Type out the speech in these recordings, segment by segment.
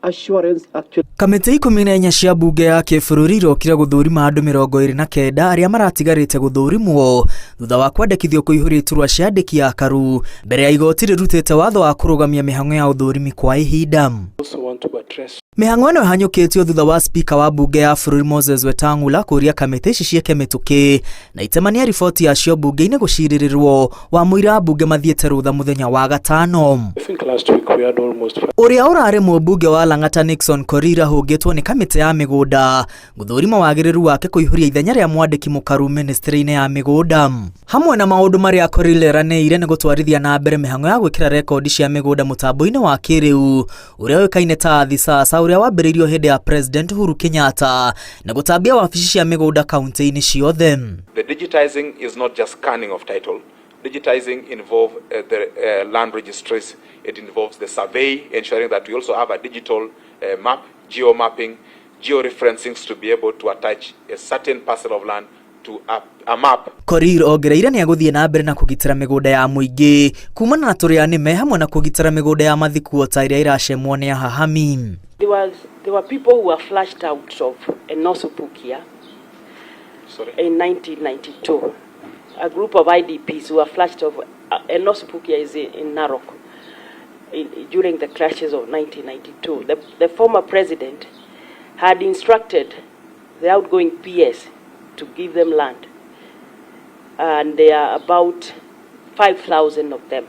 assurance actually Kamĩtĩ 14 cia mbunge ya kĩbũrũri irokire gũthũrima andũ 29 arĩa maratigarĩte gũthũrimwo thutha wa kwandĩkithio kũihũria iturwa cia andĩki a karu mbere ya igoti rĩrutĩte watho wa kũrũgamia mĩhang'o ya ũthũrimi kwa ihinda. Also want to address Mĩhang'o ĩno ĩhanyũkĩtio thutha wa spika wa mbunge ya bũrũri Moses Wetang'ula kũũria kamĩtĩ ici ciĩke mĩtũkĩ na itemania riboti yacio mbunge-inĩ gũcirĩrĩrwo wa mũira mbunge mathiĩte rũtha mũthenya wa gatano. I think last week we had almost Ũrĩa ũrarĩ mũmbunge wa Lang'ata Nixon Korir ahũngĩtwo nĩ kamĩtĩ ya mĩgũnda gũthũrima wagĩrĩru wake kũihũria ithenya rĩa mwandĩki mũkaru ministry-inĩ ya mĩgũnda. Hamwe na maũndũ marĩa Korir eranĩire nĩ gũtwarithia na mbere mĩhang'o ya gwĩkĩra rekondi cia mĩgũnda mũtambo-inĩ wa kĩrĩu ũrĩa ũĩkaine ta Thisasa ũrĩa wambĩrĩirio hĩndĩ ya President Uhuru Kenyatta na gũtambia wabici cia mĩgũnda kaunti-inĩ ciothe. The digitizing is not just scanning of title. Digitizing involves the land registries. It involves the survey, ensuring that we also have a digital map, geo-mapping, geo-referencing to be able to attach a certain parcel of land to a map. Korir ongereire nĩ egũthiĩ na mbere na kũgitĩra mĩgũnda ya mũingĩ kumana na tũrĩa nĩme hamwe na kũgitĩra mĩgũnda ya mathikuota ĩrĩa ĩracemwo nĩ ahahami. There were people who were flushed out of Enoosupukia Sorry. in 1992. A group of IDPs who were flushed off. Enoosupukia is in Narok during the clashes of 1992. The former president had instructed the outgoing PS to give them land. And there are about 5,000 of them.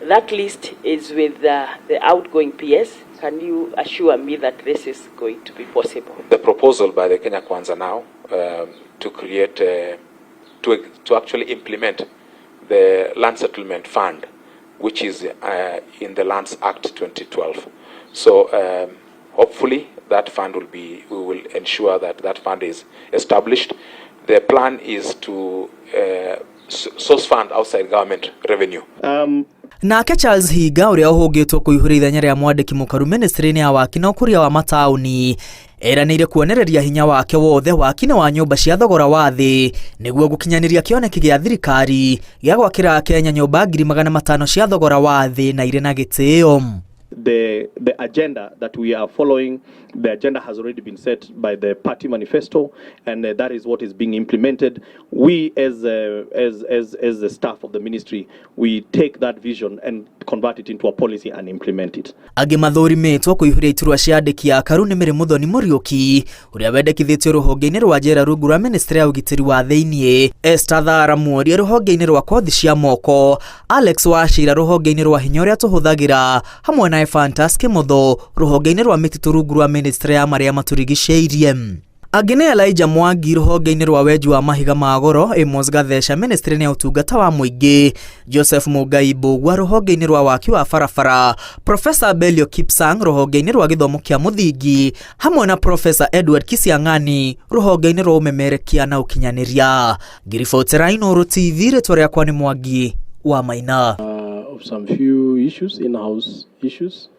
That list is with the outgoing PS. Can you assure me that this is going to be possible? The proposal by the Kenya Kwanza now to create, to actually implement the Land Settlement Fund, which is in the Lands Act 2012. So hopefully that fund will be, we will ensure that that fund is established. The plan is to source fund outside government revenue. Nake Charles Hinga ũrĩa ũhũngĩtwo kũihũria ithenya rĩa mwandĩki mũkaru ministry-inĩ ya waki na ũkũria wa mataũni eranĩire kuonereria hinya wake wothe waki-inĩ wa nyũmba cia thogora wa thĩ nĩguo gũkinyanĩria kĩoneki gĩa thirikari gĩa gwakĩra Akenya nyũmba 500,000 cia thogora wa thĩ na irĩ na gĩtĩo. The agenda that we are following, the agenda has already been set by the party manifesto, and that is what is being implemented. We, as the staff of the ministry, we take that vision and convert it into a policy and implement it. Angĩ mathũrimĩtwo kũihũria iturwa cia andĩki a karu nĩ Mary Muthoni Mũriũki ũrĩa wendekithĩtio rũhonge-inĩ rwa njera rungu rwa ministry ya ũgitĩri wa thĩiniĩ, Esther Thara Muoria rũhonge-inĩ rwa kothi cia moko, Alex Wachira rũhonge-inĩ rwa hinya ũrĩa tũhũthagĩra hamwe na Ephantus Kimotho rũhonge-inĩ rwa mĩtitũ rungu rwa ministry ya marĩa matũrigicĩirie. Angĩ nĩ Elijah Mwangi rũhonge-inĩ rwa wenji wa mahiga ma goro, Amos Gatheca ministry-inĩ ya ũtungata wa mũingĩ, Joseph Mungai Mbũgua rũhonge-inĩ rwa waki wa barabara, Professor Belio Kipsang rũhonge-inĩ rwa gĩthomo kĩa mũthingi hamwe na Professor Edward Kisiang'ani rũhonge-inĩ rwa ũmemerekia na ũkinyanĩria. Ngiribotera Inooro TV, rĩtwa rĩakwa nĩ Mwangi wa Maina. Of some few issues, in-house issues.